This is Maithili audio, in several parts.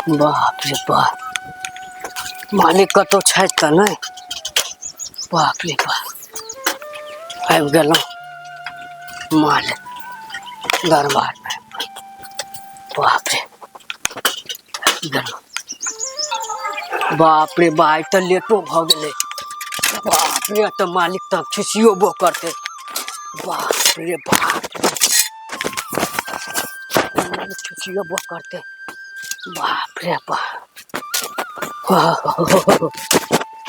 बाप रे बाप, मालिक कतौ छथि तऽ नहि। बाप रे बाप, आबि गेलहुँ मालिक दरबारमे। बाप रे, आबि गेलहुँ। बाप रे बा, आइ तऽ लेटो भऽ गेलै। बाप रे, तऽ मालिक तऽ खिसियोबो करतै। बाप रे बाप, खिसियोबो करतै। बाप रे बाप,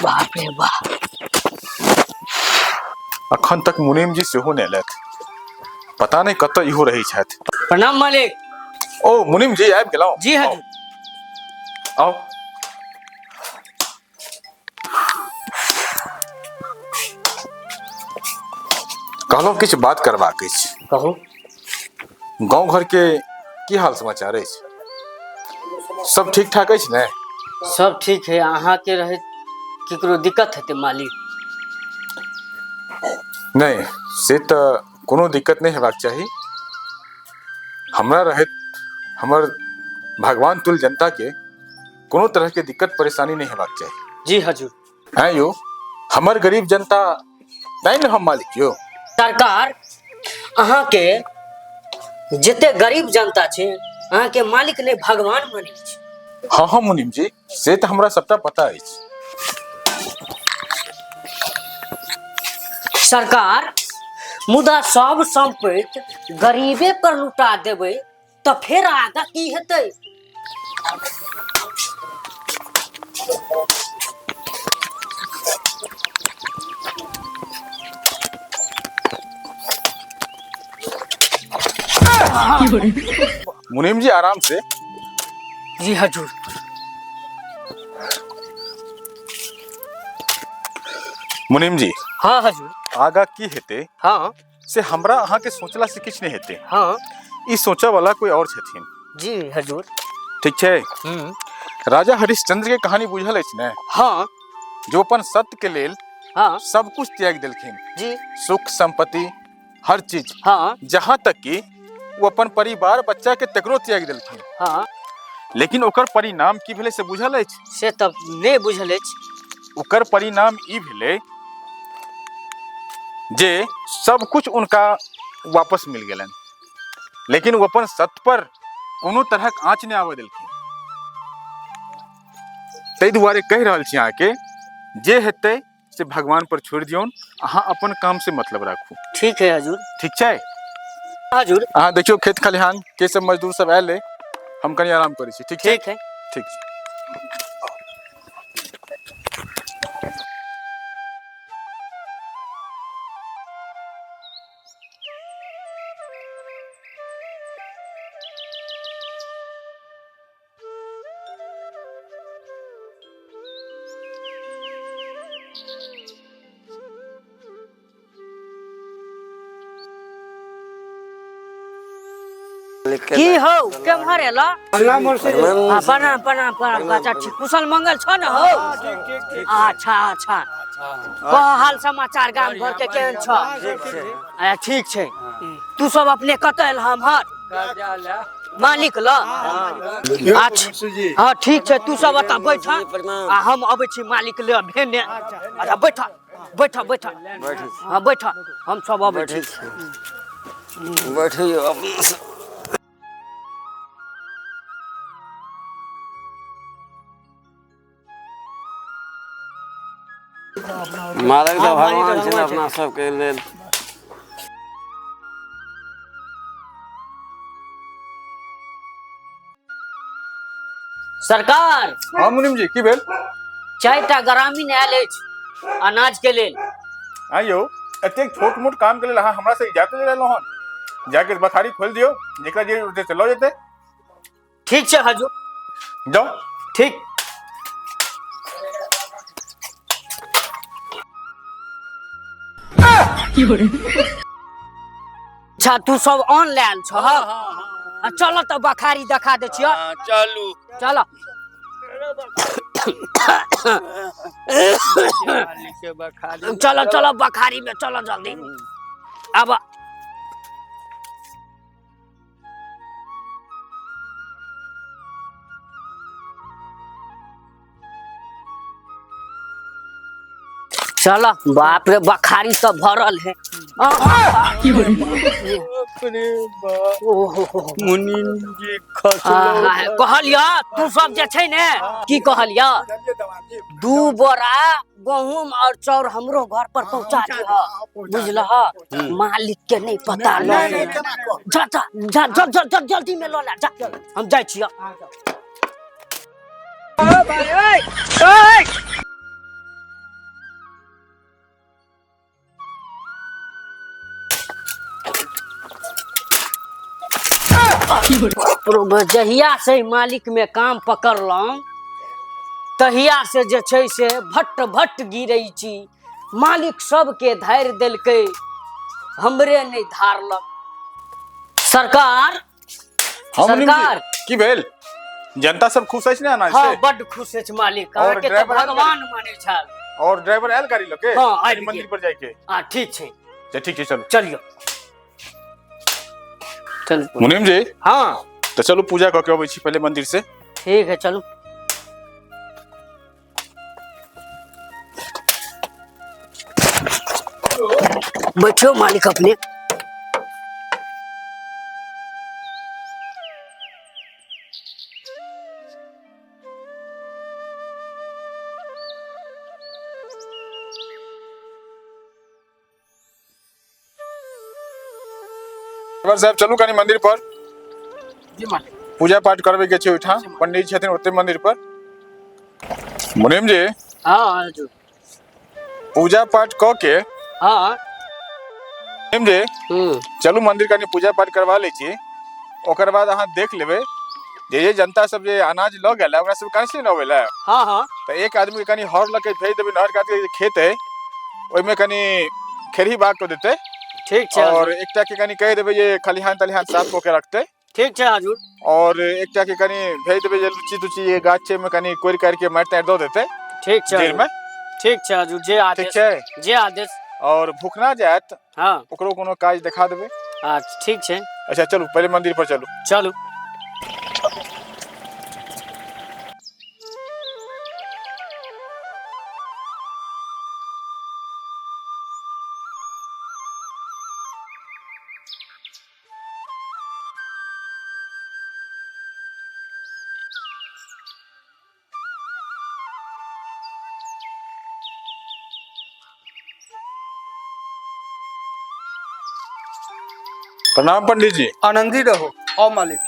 बाप रे बाप। अखन तक मुनीम जी सेहो नहि एलथि, पता नहि कतऽ इहो रहै छथि। प्रणाम मालिक। ओ मुनीम जी, आबि गेलहुँ? जी हजूर। आउ। कहलहुँ किछु बात करबाक अछि। कहू। गाँव घर के की हाल समाचार अछि? सब ठीक ठाक अछि ने? सब ठीक है। अहाँके रहैत केकरो दिक्कत हेतै मालिक? नहि, से तऽ कोनो दिक्कत नहि हेबाक चाही। हमरा रहैत हमर भगवान तुल जनता के कोनो तरह के दिक्कत परेशानी नहीं हेबाक चाही। जी हजूर। हैं यो, हमर गरीब जनता तैं ने हम मालिक यो। सरकार, अहाँके जते गरीब जनता छै अहाँके मालिक नहि भगवान मानै छै। हाँ हाँ मुनीम जी, से तऽ हमरा सबटा पता अछि। सरकार, मुदा सब सम्पत्ति गरीबे पर लुटा देबै तऽ फेर आगा की हेतै? मुनीम जी, आराम से। जी हजूर। मुनीम जी। हाँ हजूर। आगा की हेतै? हाँ। से हमरा अहाँ के सोचला से किछु नहि हेतै। हाँ। ई सोचऽ वाला कोई और छथिन। जी हजूर। ठीक छै। राजा हरिश्चंद्र के कहानी बुझल अछि ने? हाँ। जो अपन सत्य के लेल हाँ सब कुछ त्याग देलखिन। जी। सुख संपत्ति हर चीज। हाँ। जहाँ तक कि वो अपन परिवार बच्चा के तकरो त्याग देलखिन। हाँ। लेकिन ओकर परिणाम की भेलै से बुझल अछि? से तऽ नहि बुझल अछि। ओकर परिणाम ई भेलै जे सब कुछ उनका वापस मिल गेलनि, लेकिन वो अपन सत्य पर कोनो तरहक आँच नहि आबऽ देलखिन। ताहि दुआरे कहि रहल छी अहाँके, जे हेतै से भगवान पर छोड़ि दियौन, अहाँ अपन काम से मतलब राखू। ठीक है हजूर। ठीक छै हजूर। अहाँ देखियौ खेत खलिहान के सब मजदूर सब आयल अइ, हम कनि आराम करै छी। ठीक छै? ठीक है। ठीक छै। की हौ, केम्हर एला? हाँ, प्रणाम प्रणाम प्रणाम चाचा। ठीक कुशल मंगल छ न हौ? अच्छा अच्छा, कह हाल समाचार गाम घर के केहन छ? अच्छा ठीक छै। तू सब अपने कतऽ एल हमहर मालिक ल? अच्छा हाँ ठीक छै, तू सब एतऽ बैठ आ हम अबै छी मालिक ले भेने। अच्छा बैठ बैठ बैठ। हाँ बैठ, हम सब अबै छी। बैठियो। मालिक तऽ भगवान छै अपना सबके लेल। सरकार। हाँ मुनीम जी, की भेल? 4टा ग्रामीण आयल अछि अनाज के लेल। आइयो एतेक छोट मोट काम के लेल अहाँ हमरा से इजाजत ले लेलहुँ हन? जाके बखारी खोलि दियौ, जेकरा जे होतै से लऽ जेतै। ठीक छै हजूर। जाउ। ठीक। अच्छा तू सब ऑन लायल छह? आ चल तऽ बखारी देखा दै छियह। चलू। चल। चलो चलो बखारी में चलो जल्दी। अब चल बाप रे, बखारी सब भरल है। ओहो। मुनीम जी खसलो। कहलिया तू सब जे छै ने, की कहलिया, 2 बोरा गहूम और चाउर हमरो घर पर पहुंचा दिह, बुझलह? मालिक के नहीं पता लगे। जा जा जा जा जा जा, जल्दी में लऽ ले जा, हम जाइ छियै। जहिया से मालिक में काम पकड़लहुँ तहिया से जे छै से भट्ट भट्ट गिरै छी। मालिक सबके धारि देलकै, हमरे नहि धारलक। सरकार। हाँ, मुनीम जी, सरकार। की भेल? जनता सब खुश अछि ने अनाज हाँ से? बड्ड खुश अछि मालिक। और अहाँके तऽ ड्राइवर आयल? भगवान मानै छल। और ड्राइवर आयल गाड़ी लऽ के? हाँ, आबि कनि मंदिर गेल। पर जाइके। हाँ ठीक छै। अच्छा, ठीक छै, चलू। चलियौ, चलू। मुनीम जी। हाँ। तऽ चलू, पूजा कऽ के अबै छी पहिले मंदिर से। ठीक है, चलू। बैठो मालिक अपने। ड्राइवर साहब, चलू कनि मंदिर पर। जी मालिक। पूजा पाठ करबै के छै ओहिठाम, पंडित छथिन ओते मंदिर पर। मुनीम जी। हाँ हजूर। पूजा पाठ कऽ के हाँ। मुनीम जी, हम्म। चलू मंदिर, कनि पूजा पाठ करवा लै छी। ओकर बाद अहाँ देख लेबै जे जे जनता सब जे अनाज लऽ गेल है, ओकरा सब काहे से लऽ गेल। हाँ हाँ। तऽ एक आदमी के कनि हर लऽ के भेज देबै, नहर कात के जे खेत है ओहिमे कनि खेरही बाग कऽ देतै। ठीक छै। और हजूर। एकटा के कनि कहि देबै जे खलिहान तलिहान साफ कऽ के रखतै। ठीक छै हजूर। और एकटा के कनि भेज देबै जे लुच्ची तुच्ची जे गाछ छै ओहिमे कनि कोरि कारि के माटि ताटि दऽ देतै ठीक छै जड़ि हजूर। मे। ठीक छै हजूर, जे ठीक आदेश। छै। जे आदेश। और भूखना जायत, हाँ। ओकरो कोनो काज देखा देबै। अच्छा, ठीक छै। अच्छा चलू, पहिले मंदिर पर चलू। चलू। प्रणाम पंडित जी। आनंदी रहो, आओ मालिक।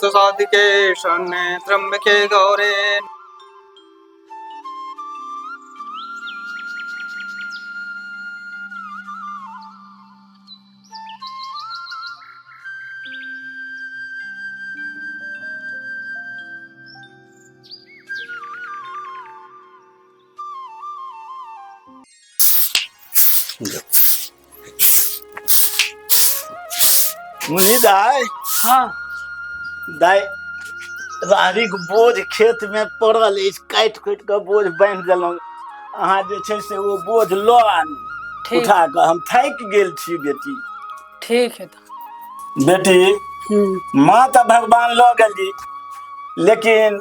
साधिके शरण्ये त्र्यंबके गौरे। मुन्नी दाइ। हाँ। दाइ, राहरिक बोझ खेत में पड़ल अछि, काटि खोटि कऽ बोझ बान्हि देलहुँ। अहाँ जे छै से ओ बोझ लऽ आनू। ठीक। उठा कऽ, हम थाकि गेल छी बेटी। ठीक है तऽ। बेटी, माँ तऽ भगवान लऽ गेली, लेकिन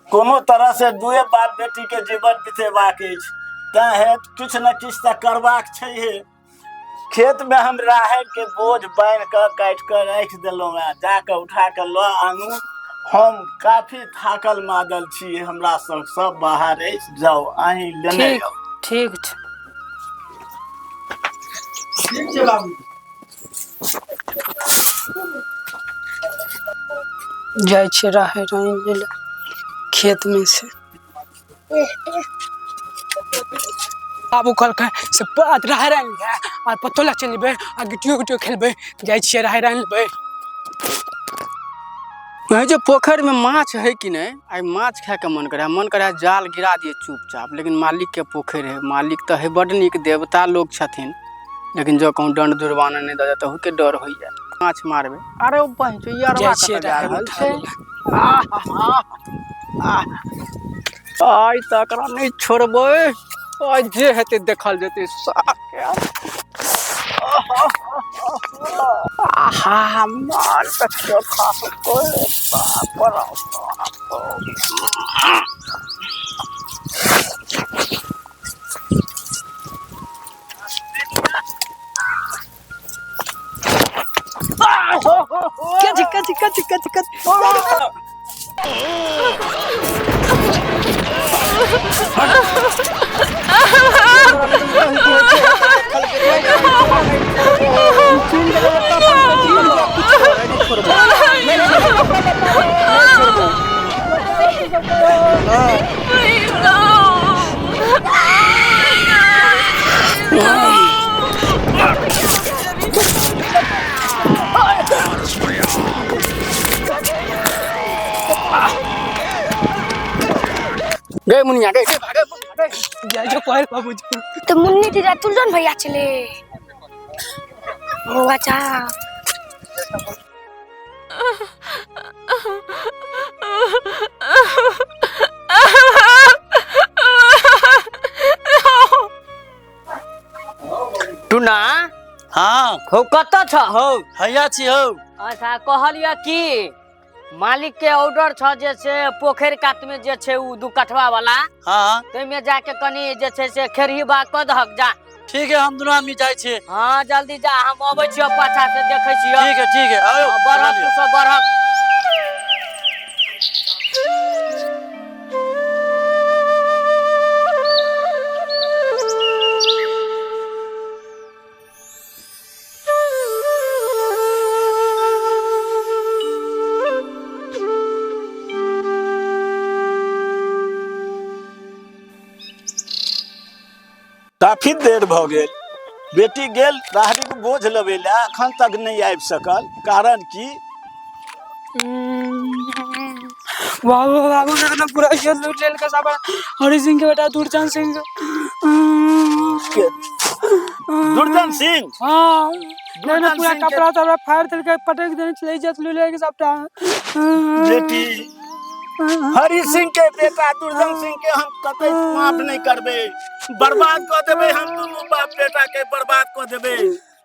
कोनो तरह से दुए बाप बेटी के जीवन बितेबाक अछि, तैं हे किछु ने किछु तऽ करबाक छैहे। खेत में हम राहरि के बोझ बान्हि कऽ काटि कऽ राखि देलहुँ हेँ, जा कऽ उठा कऽ लऽ आनू। हम काफी थाकल मादल छी, हमरा संग सब बाहर अछि, जाउ अहीं लेने ठीक। आउ। ठीक छै। ठीक छै बाबू। जाइ छियै राहरि आनि लै लए खेत में से। बाबू कहलकै से राहरि आनि लिहे आ पतोला चलि जेबै आ गिट्टियो गिट्टियो खेलबै। जाइ छियै, राहरि आनि लेबै। कहै छै पोखरिमे माछ है कि नहि? आइ माछ खायके मन करै है, मन करै है जाल गिरा दिए चुपचाप, लेकिन मालिकके पोखरि है। मालिक तऽ है बड्ड नीक देवता लोक छथिन, लेकिन जँ कहूँ दण्ड जुर्माना नहि दऽ जाय तहूके डर होइए। माछ मारबै। अरे ओ बहिन, जाइ यारवा छियै कतऽ जा राहरि रहल उठा छै? लै लए। आह, आइ तऽ एकरा नहि छोड़बै। आइ जे हेतै देखल जेतै। आहा मार तऽ चोखा बाप रे बाप। कथी कथी कथी कथी कथी? गए मुनिया गए, गए भागे गए। जाइ छौ कहल बाबूजी। तो मुन्नी दीदा तुलजन भैया चले। ओ अच्छा। टुना। हाँ। हो कतऽ छ हौ? हैया छी हौ। अच्छा कहलियै कि मालिक के ऑर्डर छ जे से पोखरि कात में जे छै उ 2 कठवा वाला। हाँ। ताहिमे जाके कनी जे छै से खेरही बाग कऽ दहक जा। ठीक है, हम दुनू आदमी जाइ छियै। हाँ जल्दी जा, हम अबै छियौ पाछा से देखै छियौ। ठीक है ठीक है, आयो। हाँ, बढ़क तू सब बढ़क। काफी देर भ गेल, बेटी गेल राहड़िक बोझ लेबै लए, अखन तक नहि आबि सकल, कारण की? बाबू बाबू ना पूरा ये लूट लेल का सामान हरि सिंह के बेटा दुर्जन सिंह। के? दुर्जन सिंह? हाँ। ना ना दुर्जन पूरा सिंह के कपड़ा तपड़ा फाड़ देल के पटक देने चले इज्जत लूट लेल के सबटा। बेटी हरि सिंह के बेटा दुर्जन सिंह के हम कतई माफ नहीं करबे, बर्बाद कऽ देबै हम दुनू बाप बेटा के, बर्बाद कऽ देबै।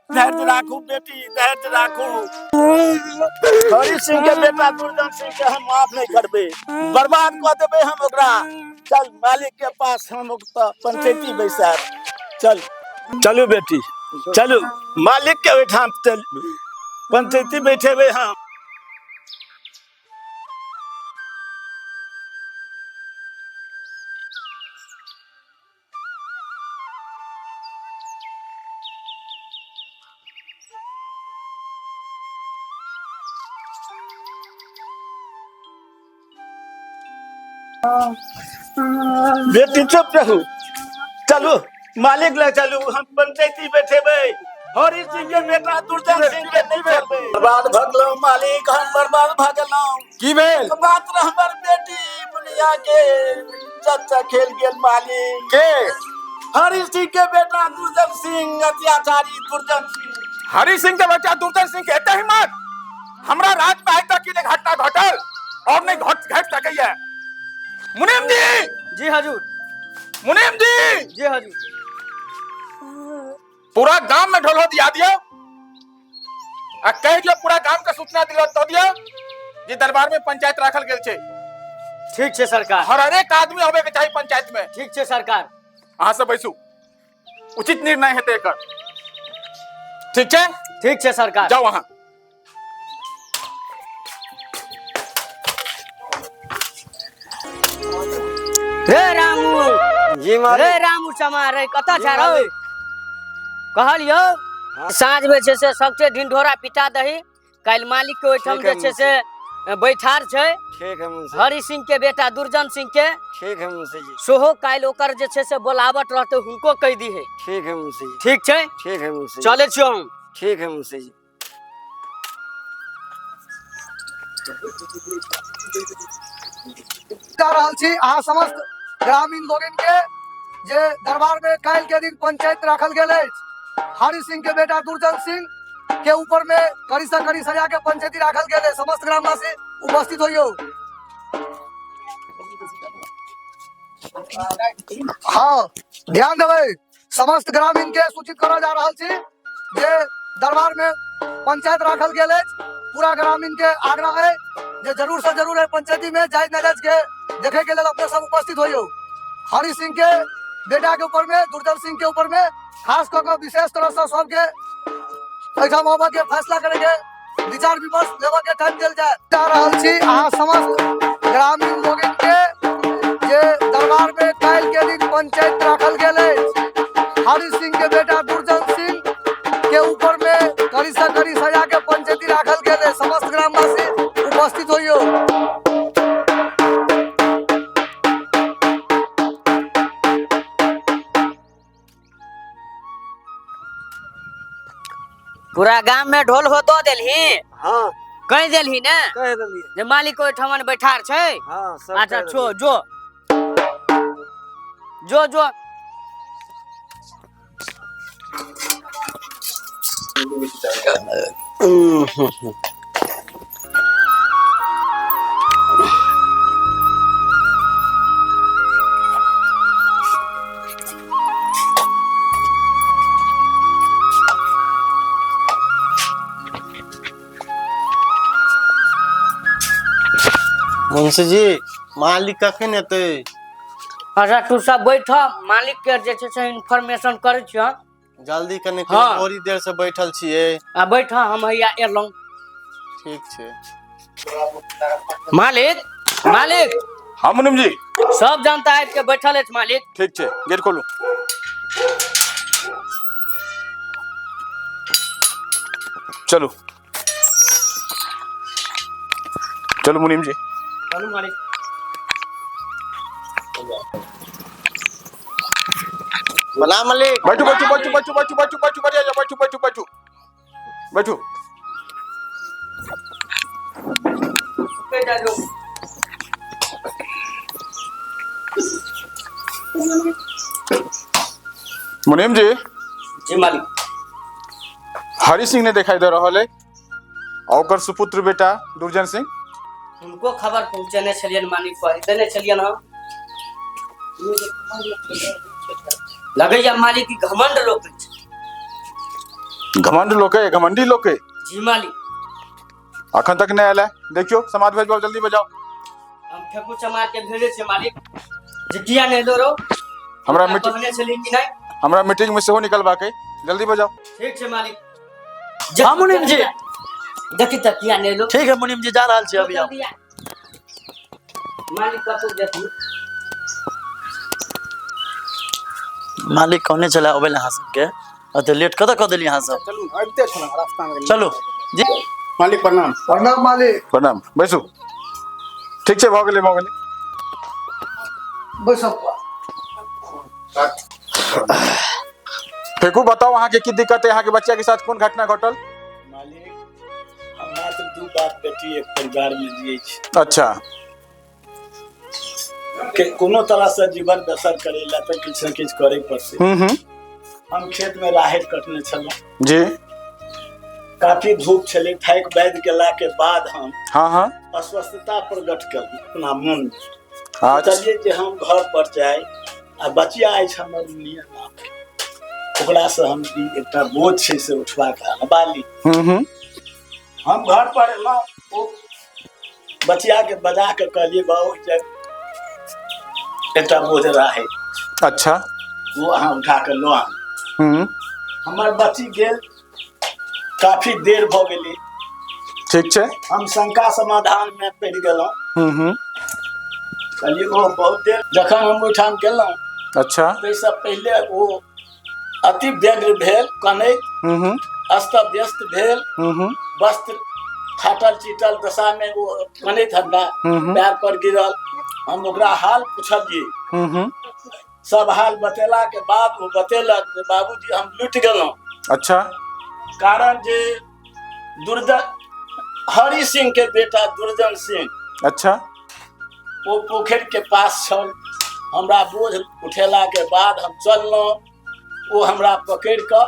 धैर्य राखू बेटी, धैर्य राखू। हरि सिंह के बेटा दुर्जन सिंह के हम माफ नहीं करबे, बर्बाद कऽ देबै हम ओकरा। चल मालिक के पास हम ओतऽ पंचायती बैसार। चल चलू बेटी चलू, मालिक के ओहिठाम चल पंचायती बैठेबै हम। बेटी चुप रहू, चलू मालिक लग चलू, हम पंचायती बैठेबै। हरि सिंह के बेटा दुर्जन सिंह के नहीं छोड़बै। बर्बाद भऽ गेलहुँ मालिक, हम बर्बाद भऽ गेलहुँ। की भेल? मात्र हमर बेटी बुनिया के इज्जत से खेल गेल मालिक। के? हरि सिंह के बेटा दुर्जन सिंह, अत्याचारी दुर्जन सिंह। हरि सिंह के बेटा दुर्जन सिंह के एते हिम्मत? हमरा राज में आइ तक की घटना घटल और नहीं घट सकैया। मुनीम जी। जी हजूर। मुनीम जी। जी हजूर। पूरा गांव में ढोलो दिया दियो आ कह दियो पूरा गांव के सूचना दिलो तो दियो जे दरबार में पंचायत राखल गेल छै। ठीक छै सरकार। हर एक आदमी आबे के चाही पंचायत में। ठीक छै सरकार। अहाँ सब बैसू, उचित निर्णय हेतै एकर। ठीक छै? ठीक छै सरकार। जाओ अहाँ। रे रामू। जी मालिक। रे रामू चमार रे कतऽ जी छै रौ? मालिक। कहलियौ हाँ। साँझ में छै से सबके ढिंढोरा पिटा दही, काल्हि मालिक के ओहिठाम ठीक है जे छै से बैठार छै। ठीक है मुंशी। हरि सिंह के बेटा दुर्जन सिंह के। ठीक है मुंशी जी। सेहो काल्हि ओकर जे छै से बोलावट रहतै, हुनको कहि दिहे। ठीक है मुंशी जी। ठीक छै? ठीक है मुंशी जी। चलै छियौ हम। ठीक है मुंशी जी। जा रहल छी अहाँ समस्त ग्रामीण लोगन के जे दरबार में काल्हि के दिन पंचायत राखल गेल अछि। हरि सिंह के बेटा दुर्जन सिंह के ऊपर में कड़ी से कड़ी सजा के पंचायती राखल गेल अछि। समस्त ग्रामवासी उपस्थित होइयो। हाँ, ध्यान देबै। समस्त ग्रामीण के सूचित करल जा रहल छी जे दरबार में पंचायत राखल गेल अछि। पूरा ग्रामीण के आग्रह है जे जरूर से जरूर एहि पंचायती में जायज नाजायज के देखे के लेल अपने सब उपस्थित होइयो। हरि सिंह के बेटा के ऊपर में, दुर्जन सिंह के ऊपर में खास कऽ कऽ विशेष तरह से सबके एहिठाम आबऽ के फैसला करे के विचार विमर्श लेबऽ के टाइम देल जाए। जा रहल छी अहाँ समस्त ग्रामीण लोगन के जे दरबार में काल्हि के दिन पंचायत राखल गेल अछि। हरि सिंह के बेटा दुर्जन सिंह के ऊपर में कड़ी से कड़ी सजा के पंचायती राखल गेल अछि। समस्त ग्रामवासी उपस्थित होइयो। पूरा गाम में ढोल हो दो देलही? हाँ। कह देलही ने? कह देलियै। जे मालिक ओहिठामन बैठार छै। हाँ, सब अच्छा, कह छो देलियै। जो जो जो। मुंशी जी, मालिक कखन एतै? अच्छा, तू सब बैठ, मालिक के जे छै से इन्फॉर्मेशन करै छियौ। जल्दी कने। हाँ। बड़ी देर से बैठल छियै। आ बैठ, हम हैया एलहुँ। ठीक छै। मालिक, मालिक। हाँ मुनिम जी। सब जनता आबि के बैठल अछि मालिक। ठीक छै, गेट खोलू। चलू चलू मुनिम जी। चलू मालिक। प्रणाम मालिक। बैठू बैठू बैठू बैठू बैठू बैठू बैठू, बढ़िया जाओ, बैठू बैठू बैठू बैठू। मुनिम जी। जी मालिक। हरि सिंह ने दिखाई दे रहल है आ ओकर सुपुत्र बेटा दुर्जन सिंह? हुनको खबर पहुँचेने छलियनि मालिक, कहि देने छलियनि हम। लगैया मालिक ई घमंड लोक अछि। घमंड लोक है, घमंडी लोक है। जी मालिक। अखन तक नहीं आयल है, देखियो समाज भेजबाओ, जल्दी बजाओ। हम फेकू चमार के भेजै छियै मालिक जे किया नहि एलो रौ। हमरा हुनका मीटिंग कहने छलियै कि नहि? हमरा मीटिंग में सेहो निकलबाक है, जल्दी बजाओ। ठीक छै मालिक। हाँ मुनीम जी। देखी तऽ किया नहि एलो। ठीक है मुनीम जी, जा रहल छी अभी हम। जल्दी आ। मालिक कतौ देखू। मालिक कहने छलै अबै लए अहाँ सबके, एते लेट कतऽ कऽ देलियै अहाँ सब? चलू, अबिते छलहुँ रास्ता में। चलू जी। मालिक प्रणाम। प्रणाम मालिक। प्रणाम, बैसू। ठीक छै, भऽ गेलै भऽ गेलै। बैसब। फेकू, बताओ अहाँके की दिक्कत है, अहाँके बच्चा के साथ कोन घटना घटल? मालिक, हम मात्र दू बाप बेटी एक परिवार में जियै छी। अच्छा। के कोनो तरह से जीवन बसर करे ला तऽ किछु ने किछु करे पड़तै। हम्म। हम खेत में राहरि कटने छलहुँ। जी। काफी धूप छलै, थाकि बाधि गेला के बाद हम हाँ हाँ अस्वस्थता प्रकट केलहुँ अपना मन में। अच्छा। सोचलियै जे हम घर पर जाय आ बचिया अछि हमर मुनिया नाम के, ओकरा से हम ई एकटा बोझ छै से उठवा के अनबा ली। हम्म। हम घर पर एलहुँ, ओ बचिया के बजा के कहलियै, बाबू जे एकटा बोझ राहरि। अच्छा। ओ अहाँ उठा के लऽ आनू। हमर बच्ची गेल, काफी देर भऽ गेलै। ठीक छै। हम शंका समाधान में पड़ि गेलहुँ। हम्म। कहलियै ओ बहुत देर, जखन हम ओहिठाम गेलहुँ, अच्छा, ताहिसँ पहिले ओ अति व्यग्र भेल, कनैत हम्म। अस्त व्यस्त भेल, हम्म। वस्त्र फाटल चीटल दशा में ओ कनैत हमरा हम्म। पैर पर गिरल। हम ओकरा हाल पुछलियै। हम्म। सब हाल बतेला के बाद ओ बतेलक जे बाबूजी हम लुटि गेलहुँ। अच्छा। कारण जे दुर्जन हरि सिंह के बेटा दुर्जन सिंह, अच्छा, ओ पोखरि के पास छल। हमरा बोझ उठेला के बाद हम चललहुँ, ओ हमरा पकड़ि कऽ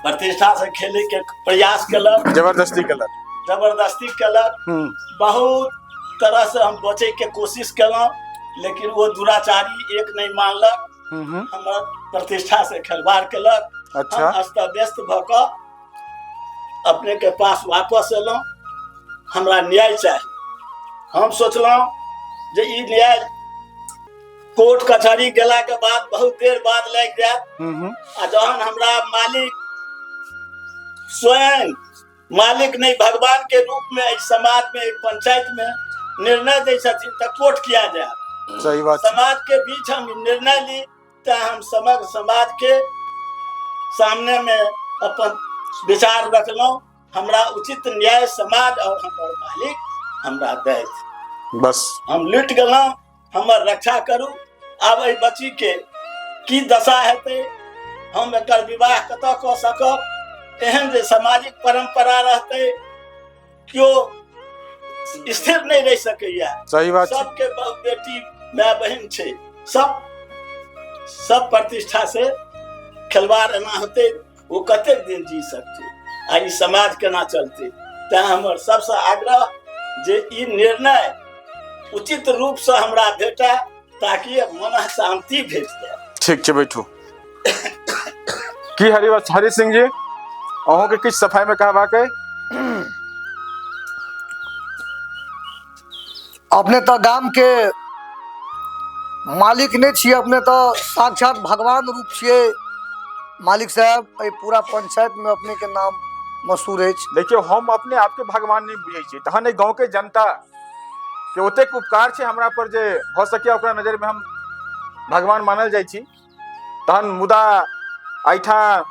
प्रतिष्ठा से खेले के प्रयास केलक। जबरदस्ती केलक। जबरदस्ती केलक। हम्म। बहुत तरह से हम बचे के कोशिश केलहुँ। लेकिन ओ दुराचारी एक नहि मानलक, हमर प्रतिष्ठा से खिलवाड़ केलक। अच्छा। हम अस्त व्यस्त भऽ कऽ अपने के पास वापस एलहुँ। हमरा न्याय चाही। हम सोचलहुँ जे ई न्याय कोर्ट कचहरी गेला के बाद बहुत देर बाद लागि जायत, आ जहन हमरा मालिक स्वयं मालिक नहीं भगवान के रूप में एहि समाज में एहि पंचायत में निर्णय दै छथिन तऽ कोर्ट किया जायत? सही बात छै। समाज के बीच हम निर्णय ली, तऽ हम समग्र समाज के सामने में अपन विचार रखलहुँ। हमरा उचित न्याय समाज और हमर मालिक हमरा दैत। बस हम लुटि गेलहुँ, हमर रक्षा करू। आब एहि बच्ची के की दशा हेतै, हम एकर विवाह कतऽ कऽ सकब? एहन जे सामाजिक परंपरा रहतै, केओ स्थिर नहि रहि सकैया। सही बात छै। सबके बेटी माय बहिन छै, सब सब प्रतिष्ठा से खिलवाड़ एना होतै, ओ कतेक दिन जी सकतै आ ई समाज केना चलतै? तैं हमर सबसँ आग्रह जे ई निर्णय उचित रूपसँ हमरा भेटय ताकि मन शान्ति भेट जाय। ठीक छै, बैठू। की हरि हरि सिंह जी, अहूँके किछु सफाई में कहबाक अइ? अपने तऽ गाम के मालिक नहि छियै, अपने तऽ साक्षात भगवान रूप छियै मालिक साहब। एहि पूरा पंचायत में अपने के नाम मशहूर अछि। देखियौ, हम अपने आपके भगवान नहि बुझै छियै, तहन एहि गाँवके जनता के ओतेक उपकार छै हमरा पर जे भऽ सकैए ओकरा नजरिमे हम भगवान मानल जाइ छी। तहन मुदा एहिठाम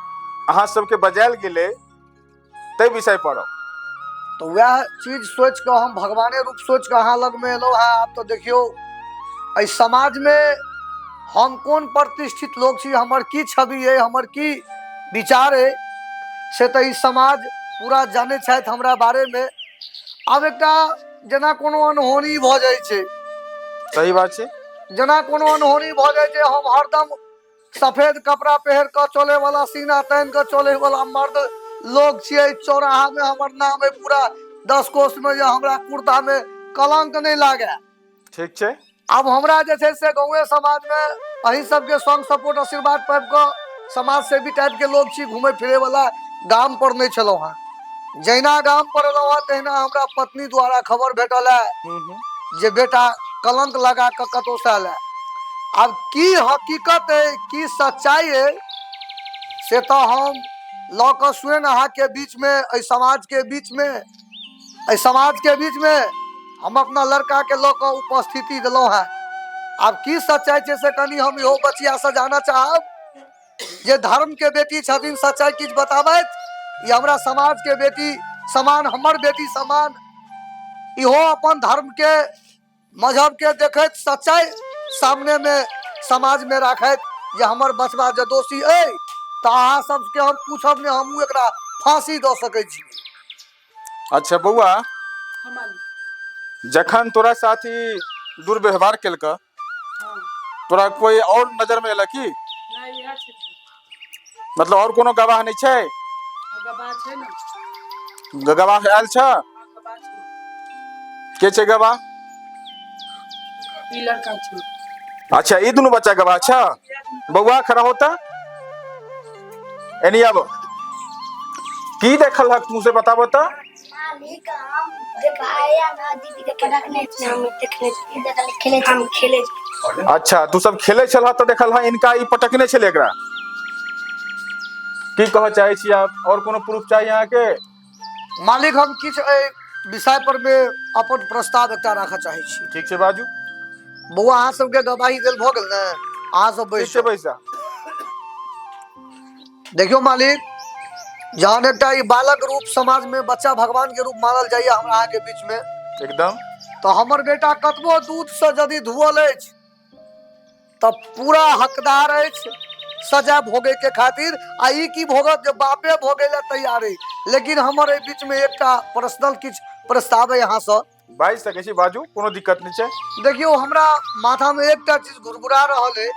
अहाँ सबके बजायल गेलै ताहि विषय पर तऽ वएह चीज सोचि कऽ हम भगवाने रूप सोचि कऽ अहाँ लगमे एलहुँ हेँ। आब तऽ देखियौ, एहि समाजमे हम कोन प्रतिष्ठित लोक छी, हमर की छवि अइ, हमर की विचार अइ, से तऽ ई समाज पूरा जानै छथि हमरा बारेमे। आब एकटा जेना कोनो अनहोनी भऽ जाइ छै। सही बात छै। जेना कोनो अनहोनी भऽ जाइ छै, हम हरदम सफेद कपड़ा पहिर कऽ चले वाला, सीना तानि कऽ चले वाला मर्द लोग छियै। चौराहा में हमर नाम है पूरा 10 कोस में, जे हमरा कुर्ता में कलंक नहीं लागे। ठीक छै। आब हमरा जे छै से गाँवे समाज में अही सबके संग सपोर्ट आशीर्वाद पाबि कऽ समाज सेवी टाइप के लोग छी, घूमे फिरे वाला। गाम पर नहीं छलहुँ हँ, जहिना गाम पर एलहुँ हँ तहिना हमरा पत्नी द्वारा खबर भेटल है जे बेटा कलंक लगा कऽ कतहु से आयल है। आब की हकीकत है, की सच्चाई है, से तऽ हम लऽ कऽ स्वयं अहाँके बीचमे, एहि समाजके बीचमे, एहि समाजके बीचमे हम अपना लड़काके लऽ कऽ उपस्थिति देलहुँ हेँ। आब की सच्चाइ छै से कनि हम इहो बचियासँ जानऽ चाहब जे धर्मके बेटी छथिन, सच्चाइ किछु बताबथि। ई हमरा समाजके बेटी समान, हमर बेटी समान, इहो अपन धर्मके मजहबके देखैत सच्चाइ सामनेमे समाजमे राखैत जे हमर बचबा जे दोषी अइ तऽ अहाँ सबके हम पूछब नहि, हमहूँ एकरा फांसी दऽ सकै छी। अच्छा बौआ, जखन तोरा साथ ई दुर्व्यवहार केलक, तोरा कोई और नजर में एलक की? नहि, इएह छथिन। मतलब और कोनो गवाह नहि छै? गवाह छै ने। गवाह आयल छ? गवाह छै। के छै गवाह? ई लड़का छै। अच्छा, ई दुनू बच्चा गवाह छ? बौआ, खड़ा होता, एनी आबो। की देखल हक तू से बताबो तऽ। मालिक, हम जे भाया ना दीदी के पटकने छी, हम देखने छी, देखल खेले हम खेले छी। अच्छा, तू सब खेले छल तऽ देखल हँ इनका ई पटकने छलै एकरा। की कहऽ चाहै छी आप? और कोनो प्रूफ चाही अहाँके? मालिक, हम किछु एहि विषय पर मे अपन प्रस्ताव एकटा राखऽ चाहै छी। ठीक छै, बाजू। बौआ, अहाँ सबके गवाही देल भऽ गेल ने? अहाँ सब ठीक बैस छै, बैसा। देखियौ मालिक, जहन एकटा ई बालक रूप समाज में बच्चा भगवान के रूप मानल जाइए हमरा अहाँके बीच में, एकदम, तऽ हमर बेटा कतबो दूध से यदि धुअल अछि तऽ पूरा हकदार अछि सजा भोगे के खातिर। आ ई की भोगत जे बापे भोगे ला तैयार अइ। लेकिन हमर एहि बीच में एकटा पर्सनल किछु प्रस्ताव अइ अहाँसँ। बाजि सकै छी, बाजू, कोनो दिक्कत नहि छै। देखियौ, हमरा माथामे एकटा चीज घुरघुरा रहल अइ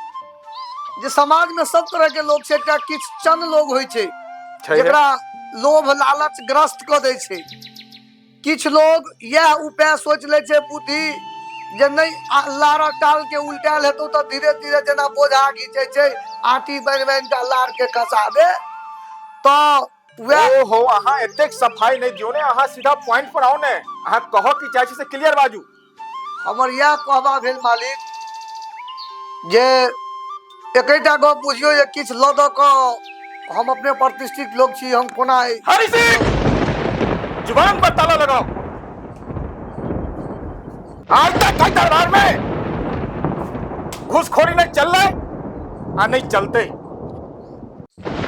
जे समाजमे सब तरहके लोक छै, एकटा किछु चंद लोग होइ छै जकरा लोभ लालच ग्रस्त कऽ दै छै। किछु लोग इएह उपाय सोचि लै छै बुद्धि जे नहि लार टाल के उल्टायल हेतौ तऽ धीरे धीरे जेना बोझा घीचै छै आटी बान्हि बान्हि कऽ लार के खसा दे तऽ वएह। ओहो, अहाँ एतेक सफाई नहि दियौ ने, अहाँ सीधा पॉइंट पर आउ ने। अहाँ कहऽ की चाहै छी से क्लियर बाजू। हमर इएह कहबा भेल मालिक जे एकेटा गप बुझियौ जे किछु लऽ दऽ कऽ हम अपने प्रतिष्ठित लोक छी, हम कोना हरि सिंह, जुबान पर ताला लगाओ। आज तक कई दरबार में घूसखोरी नहीं चल रहा आ नहीं चलते।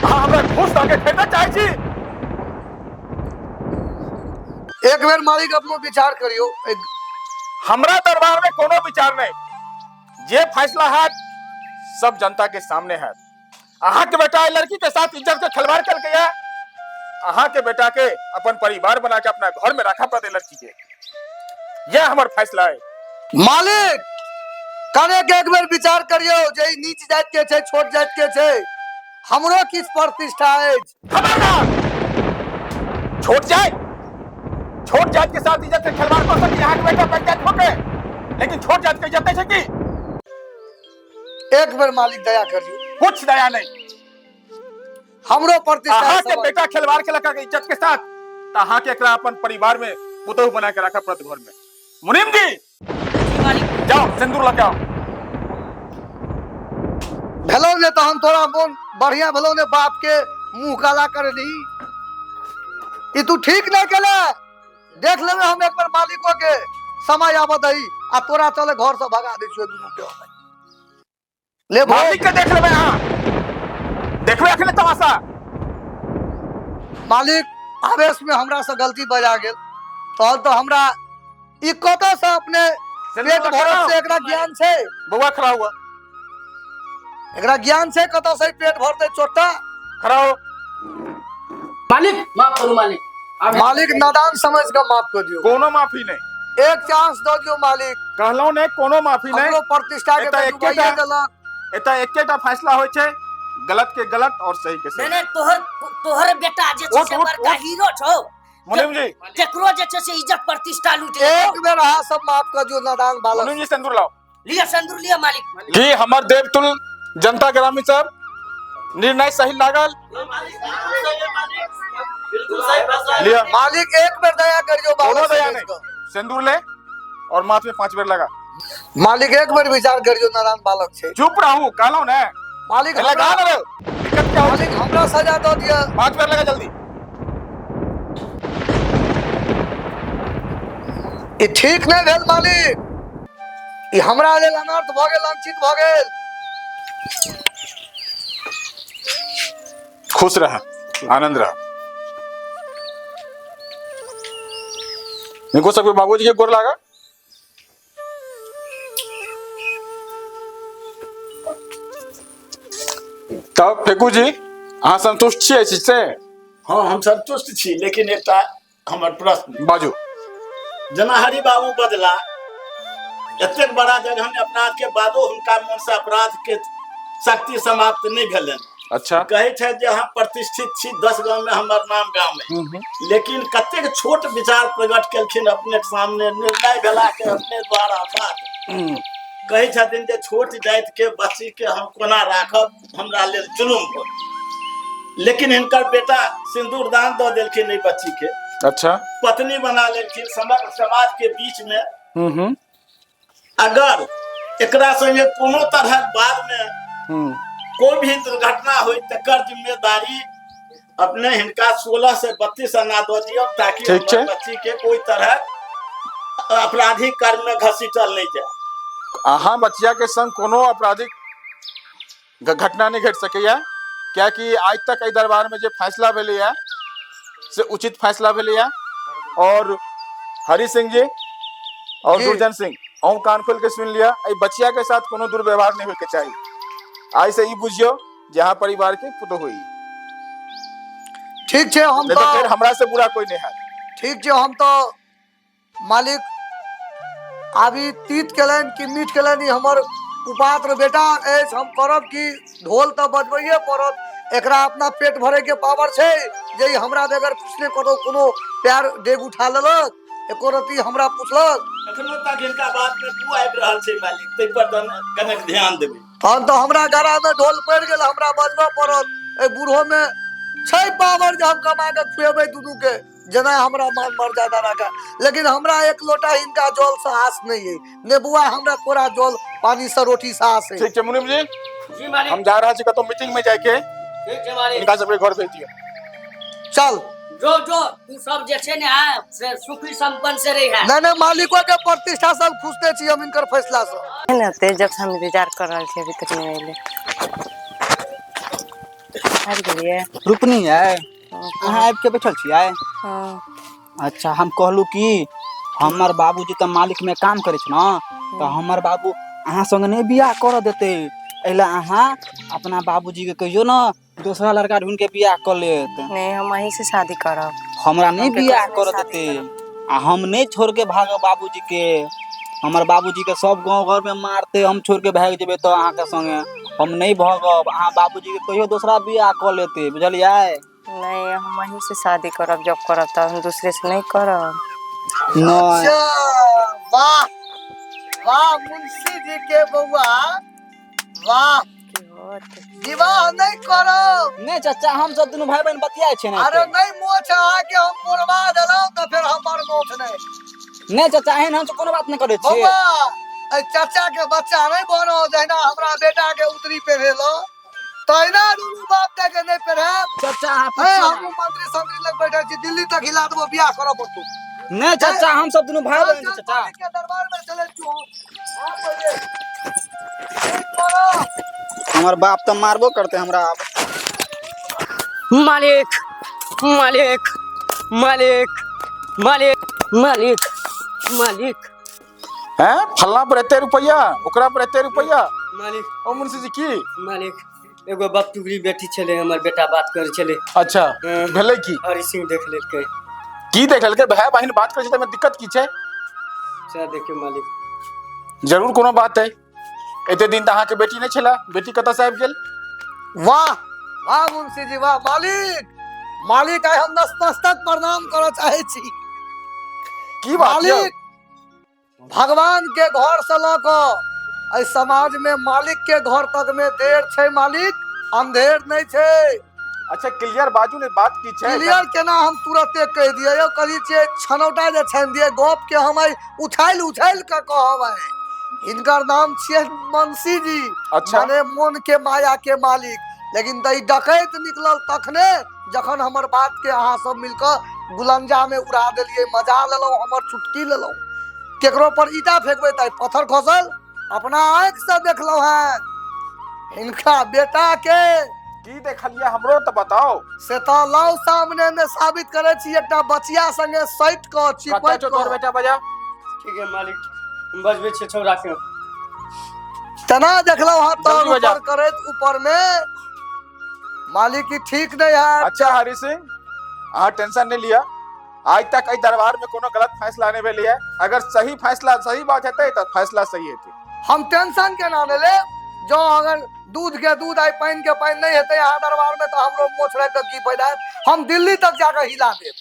अहाँ हमरा घूस दऽ के खरीदऽ चाहै छी? एक बेर मालिक अपनो विचार करियौ। हमरा दरबार में कोनो विचार नहीं, जे फैसला है सब जनता के सामने है। अहाँ के बेटा लड़की के साथ इज्जत के खिलवाड़ कर गया। अहाँ के बेटा के अपन परिवार बना के अपना घर में रखा पड़े लड़की के, यह हमर फैसला है। मालिक कने के एक बेर विचार करियौ जे ई नीच जाति के छै, छोट जाति के छै, हमरो किछु प्रतिष्ठा अछि। खबरदार, छोट जात, छोट जात के साथ इज्जत के खिलवाड़ कर सकी अहाँ के बेटा पंचायत होके, लेकिन छोट जात के इज्जत नहीं छै की? एक बेर मालिक दया करियौ। कुछ दया नहीं, हमरो प्रतिष्ठा अहाँ के बेटा खिलवाड़ के लगा के इज्जत के साथ, त अहाँ के एकरा अपन परिवार में पुतोहु बना के रखा पड़त घर में। मुनीम जी जाओ सिंदूर लगे आओ। भेलौ ने तहन तोरा मोन बढ़िया भेलौ ने बाप के मुंह काला करली? ई तू ठीक नहीं केले। देख लेबै हम एक बार मालिको के समय आबऽ दही आ तोरा चले घर से भगा दै छियौ दुनू के। ले मालिक के देख लेबै अहाँ, देखबै अखने तमाशा। मालिक आवेश में हमरा से गलती बजा गेल, तहन तो हमरा ई कतऽ से अपने पेट भरत से एकरा ज्ञान छै? बउआ खड़ा हुआ। एकरा ज्ञान छै कतऽ से पेट भरतै? चोटा खड़ा हो। मालिक माफ करू मालिक। मालिक नादान समझ के माफ कर दियौ। कोनो माफी नहीं, एक चांस दऽ दियौ मालिक। कहलहुँ नहीं, कोनो माफी नहीं। हमरो प्रतिष्ठा के एतऽ डुबाइए देलक। एतऽ एकेटा फैसला होइ छै, गलत के गलत और सही के सही। नहीं, तोहर तोहर बेटा जे छै से बड़का हीरो छौ। मुनीम जी केकरो जे छै से इज्जत प्रतिष्ठा लूट। एक बेर अहाँ सब माफ कर दियौ नादान बालक। मुनीम जी सिंदूर लाओ। लिअ सिंदूर लिअ मालिक। की हमर देवतुल जनता ग्रामीण सब निर्णय सही लागल? लिअ मालिक एक बेर दया करियौ। कोनो दया नहीं, सिंदूर ले और माथ में 5 बेर लगा। मालिक एक बेर विचार करियौ, नादान बालक छै। चुप रहू कहलहुँ ने। मालिक लगा ना रे, दिक्कत क्या हो? मालिक हमरा सजा दऽ दिअ। 5 बेर लगा जल्दी। ई ठीक नहीं भेल मालिक, ई हमरा लेल अनर्थ भऽ गेल, अनुचित भऽ गेल। खुश रह, आनंद रह। इनको सबके बाबूजी के गोर लागा। तब फेकू जी अहाँ संतुष्ट छी एहि चीज से? हाँ हम संतुष्ट छी, लेकिन एकटा हमर प्रश्न। बाजू। जेना हरि बाबू बजला, एतेक बड़ा जघन्य अपराध के बादो हुनका मन से अपराध के शक्ति समाप्त नहीं भेलनि। अच्छा। कहै छथि जे हम प्रतिष्ठित छी, 10 गांव में हमर नाम गाम है, लेकिन कतेक छोट विचार प्रकट केलखिन अपने के सामने निर्णय भेला के अपने द्वारा बात कहै छथिन जे छोट जाति के बच्ची के हम कोना राखब, हमरा लेल जुलुम हो। लेकिन हिनकर बेटा सिंदूर दान दऽ देलखिन एहि बच्ची के। अच्छा। पत्नी बना लेलखिन समग्र समाज के बीच में। अगर एकरा संगे कोनो तरहक बाद में कोई भी दुर्घटना हो तकर जिम्मेदारी अपने हिनका 16 से 32 आना दऽ दियौ, ताकि ठीक छै। बच्ची के कोई तरह आपराधिक कर्म में घसीटल नहीं जाए। अहाँ बच्चिया के संग कोनो आपराधिक घटना नहीं घट सकैया, कियाकि आज तक एहि दरबार में जे फैसला भेलैया से उचित फैसला भेलैया। और हरि सिंह जी और दुर्जन सिंह, अहूँ कान खोल के सुन लिया, एहि बच्चिया के साथ कोनो दुर्व्यवहार नहीं होय के चाही। आइ से ई बुझियो जे अहाँ परिवार के पुतोहु होई। ठीक छै, हम नहीं तो फिर हमरा से बुरा कोई नहीं है। ठीक छै, हम तो मालिक आबी तीत केलनि कि मीठ केलनि, हमर कुपात्र बेटा अछि, हम करब कि ढोल तऽ बजबैए पड़त। एकरा अपना पेट भरे के पावर छै जे ई हमरा बगैर पुछने कतौ कोनो पैर डेग उठा लेलक। एको रत्ती हमरा पुछलक? एखनो तक हिनका बात में बू आबि रहल छै मालिक, ताहि पर तऽ कनेक ध्यान देबै। तहन तऽ हमरा गरा में ढोल पड़ि गेल, हमरा बजबऽ पड़त। एहि बूढ़ो में छै पावर जे हम कमा कऽ खुएबै दुनू के, जेना हमरा मान मर्यादा राखा, लेकिन हमरा एक लोटा हिनका जल से आस नहीं है ने बुआ, हमरा तोरा जल पानी से रोटी से आस है। ठीक छै मुनीम जी। जी मालिक। हम जा रहल छी कतौ मीटिंग में जाके। ठीक छै मालिक। हिनका सबके घर भेज दियौ। चल जो जो तू सब जे छै ने से सुखी संपन्न से रही है। नहीं नहीं, मालिको के प्रतिष्ठा सब खुशते छी हम इनकर फैसला से। ने ते जब से हम इंतजार कर रहल छी अभी तक नहीं अयलै। आबि गेलियै? रुपनी है, अहाँ आबि के बैठल छियै? हाँ। अच्छा, हम कहलू कि हमर बाबूजी तऽ मालिक में काम करै छै ने, तऽ हमर बाबू अहाँ संगे नहि बियाह करऽ देतै। एहि लए अहाँ अपना बाबूजी के कहियौ ने दोसरा लड़का ढूंढ के बियाह कऽ लेत। नहीं, हम अहीं से शादी करब। हमरा नहीं हम केकरो बियाह से करऽ शादी देतै आ हम नहीं छोड़ के भागब बाबूजी के। हमर बाबूजी के सब गाँव घर में मारते, हम छोड़ के भागि जेबै तऽ अहाँके संगे हम नहीं भागब। अहाँ बाबूजी के कहियो दोसरा बियाह कऽ लेतै, बुझलियै? नहीं, हम अहीं से शादी करब। जब करब तब हम दूसरे से नहीं करब। नहीं। अच्छा, वाह वाह मुंशी जी के बउआ, वाह। की होत? विवाह नहीं करब? नहीं चाचा, हम सब दुनू भाई बहन बतियाइ छियै ने। अरे नहीं, मोछ अहाँके हम मोड़वा देलहुँ तऽ फेर हमर मोछ नहीं। नहीं चाचा, एहन हम सब कोनो बात नहीं करै छियै। बउआ, एहि चाचा के बच्चा नहीं बनो, जहिना हमरा बेटा के उतरी पहिरेलो तहिना दुनू बाप दे के नहीं पहिरायब। चाचा, अहाँ ए, पुछियौ हम मंत्री संत्री लग बैठल छी, दिल्ली तक हिला देबो, बियाह करऽ पड़तौ। नहीं चाचा, हम सब दुनू भाई बहन छी चाचा। मालिक के दरबार में चलै छी हम। हाँ, पहिले। ठीक करऽ। हमर बाप तऽ मारबो करतै हमरा आब। मालिक मालिक मालिक मालिक मालिक मालिक। हैं, फल्ला पर एते रुपैया, ओकरा पर एते रुपैया। मालिक। ओ मुंशी जी की? मालिक, एगो बपटुकरी बेटी छलै, हमर बेटा बात करै छलै। अच्छा, भेलै की? हरि सिंह देख लेलकै। की देख लेलकै? भाय बहिन बात करै छै तऽ एहिमे दिक्कत की छै? सएह देखियौ मालिक। जरूर कोनो बात है। एते दिन तऽ अहाँके बेटी नहि छलै, बेटी कतऽ से आबि गेल? वाह वाह मुंशी जी वाह। मालिक मालिक, आइ हम नतमस्तक प्रणाम करऽ चाहै छी। की बात यौ? मालिक, भगवान के घर से लऽ कऽ एहि समाज में मालिक के घर तक में देर छै मालिक, अंधेर नहीं छै। अच्छा, क्लियर बाजू ने, बात की छै? क्लियर केना हम तुरते कहि दियै यौ? कही छियै छनौटा जे छानि दियै गप के, हम आइ उछालि उछालि कऽ कहब। आइ हिनकर नाम छियै मुंशी जी। अच्छा। माने मोन के माया के मालिक, लेकिन तऽ ई डकैत निकलल तखने जखन हमर बात के अहाँ सब मिलकऽ गुलंजा में उड़ा देलियै, मजा लेलहुँ, हमर चुटकी लेलहुँ। केकरो पर ईटा फेंकबै तऽ पत्थर खसल, अपना आँखि से देखलहुँ हेँ हिनका बेटा के। की देखलियै, हमरो तऽ बताओ। से तऽ लाउ सामने में साबित करै छी, एकटा बचिया संगे सटि कऽ कतऽ चिपकि छौ तोहर कऽ। बेटा? बजा। ठीक है मालिक, हम बजबै छियै छौड़ा के। तेना देखलहुँ हँ तर जल्दी बजा। ऊपर करैत ऊपर में। मालिक, ई ठीक नहीं है। अच्छा हरि सिंह, अहाँ टेंशन नहीं लिया। आज तक एहि दरबार में कोनो गलत फैसला नहीं भेलै है। अगर सही फैसला, सही बात हेतै तऽ फैसला सही हेतै। हम टेंशन केना नहि लेब? जँ अगर दूध के दूध आइ पानि के पानि नहीं हेतै अहाँ दरबार में तऽ हमरो मोछ राखि कऽ की फायदा हैत? हम दिल्ली तक जाकऽ हिला देब।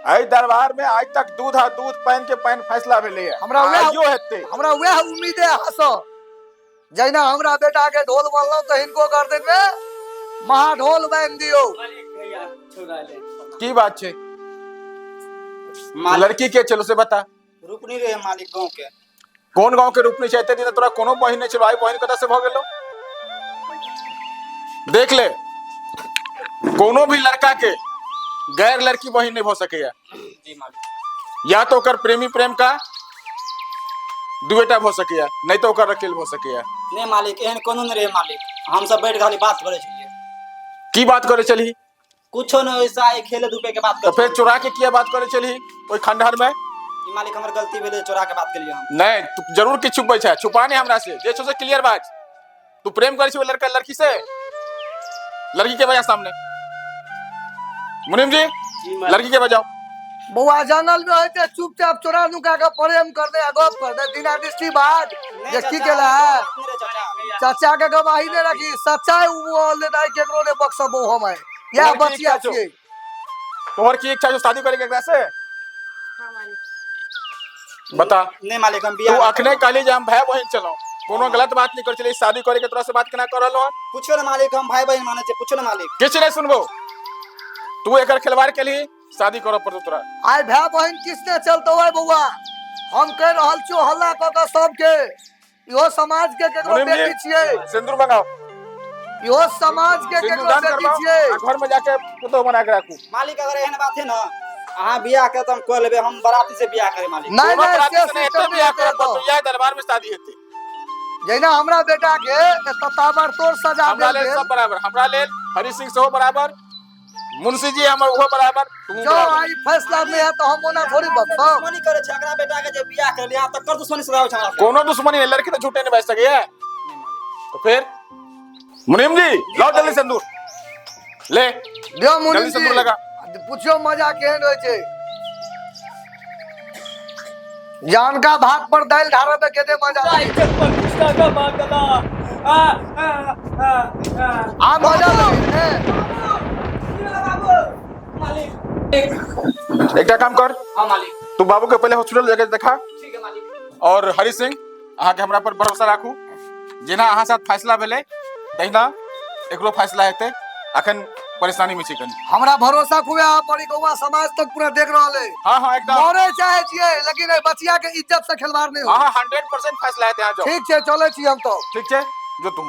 एहि दरबार में आज तक दूध आ दूध, पानि के पानि फैसला भेलै है। हमरा वएह आइयो हेतै। हमरा वएह उम्मीद है अहाँसँ, जहिना हमरा बेटा के ढोल बनलहुँ तऽ हिनको गर्दन में महाढोल बान्हि दियौ। मालिक, भैया छौड़ा एलै। की बात छै? मालिक, लड़की के चलो से बता। रुपनी रहे मालिक, गाँव के। कोन गांव के रूपनी छै? एते दिन तोरा कोनो बहिन नहि छलो, आइ बहिन कतऽ से भऽ गेलो? देख ले, कोनो भी लड़का के गैर लड़की बहिन नहीं भऽ सकैया। जी मालिक। या तो ओकर प्रेमी प्रेम का दुएटा भऽ सकैया, नहीं तो ओकर अकेल भऽ सकैया। नहीं मालिक, एहन कोनो नहीं रहे मालिक, हम सब बैठ खाली बात करै छलियै। की बात करे छलही? कुछो नहीं, वैसा ही खेले धूपे के बात। तऽ फेर चोरा के किया बात करे छलही ओहि खंडहर में? ई मालिक, हमर गलती भेलै, चोरा के बात केलियै हम। नहीं, तू जरूर किछु छुपबै छै। छुपा नहीं हमरा से, जे छौ से क्लियर बात। तू प्रेम करे छी ओहि लड़का लड़की से? लड़की के बजा सामने। मुनीम जी, लड़की के बजाओ। बौआ, जंगल में होते चुपचाप चोरा नुका के प्रेम कर दे आ गप कर दे, दिना दृष्टि बाद जे की केला है। चाचा के गवाही नहीं रखी, सच्चाई वो लेनाइ केकरो ने बख्शबो हम आइ। या तोहर की बचिया इच्छा छौ? छियै। तोहर की इच्छा छौ, शादी करे के एकरा से? हाँ मालिक। बता। नहीं मालिक, हम तू बियाह अखने कहली जे हम भाई बहिन छलहुँ, कोनो गलत बात नहीं कर छलै, शादी करे के तोरा से बात केना कर रहलो हन? पूछो ना मालिक, हम भाई बहन माने छे, पूछो ना मालिक। किछु नहीं सुनबो, तू एकर खिलवाड़ केलही, शादी करऽ पड़तौ तोरा। आइ भाय बहिन किसने चलतो है बौआ, हम कह रहल छियो हल्ला कऽ कऽ सबके, इहो समाज के केकरो मुनीम जी, बेटी छियै, सिंदूर मंगाओ, इहो समाज के सिंदूर केकरो दान बेटी करवाओ छियै। आ घर में जाके पुतोह बना के राखू। मालिक अगर एहन बात है ना, अहाँ बियाह के तो हम कह लेबे, हम बराती से बियाह करे मालिक। नहीं कोनो नहीं, बराती से से नहीं, सिस्टम एते बियाह नहीं करऽ हेतै। पड़तौ, इएह दरबार में शादी हेतै। जहिना हमरा बेटा के एतऽ ताबड़तोड़ सजा हमरा देल लेल गेल। सब बराबर, हमरा लेल हरि सिंह सेहो बराबर, मुंशी जी हमर ओहो बराबर, तू जो आई फैसला नहीं है तो हम ओना थोड़ी बचब। दुश्मनी करे छै एकरा बेटा के जे बियाह कर लिया तकर दुश्मनी सुधाबै छै हमरा। कोनो दुश्मनी नहीं, लड़की तो झूठे नहीं बच सके। तो फिर मुनीम जी लाओ जल्दी सिंदूर ले, दियो मुनीम जल्दी सिंदूर जी। लगा। पूछियो मजा केहन होइ छै, जानका भात पर दालि ढारऽ में केते मजा लगै छै। आ मजा लगै छै। एकटा काम कर। हाँ मालिक। तू बाबू के पहले हॉस्पिटल जाके देखा। ठीक है मालिक। और हरि सिंह अहाँ के हमरा पर भरोसा राखू, जेना अहाँ साथ फैसला भेलै तहिना एकरो फैसला हेतै। अखन परेशानी में छी कनी। हमरा भरोसा खूबे अहाँ पर, ई गौवा समाज तक पूरा देख रहल है। हाँ हाँ एकदम। मरे चाहे छियै लेकिन एहि बचिया के इज्जत से खिलवाड़ नहीं हो। हाँ, हाँ, 100% फैसला हेतै, अहाँ जाओ। ठीक छै, चलै छी हम तो। ठीक छै, जो तू।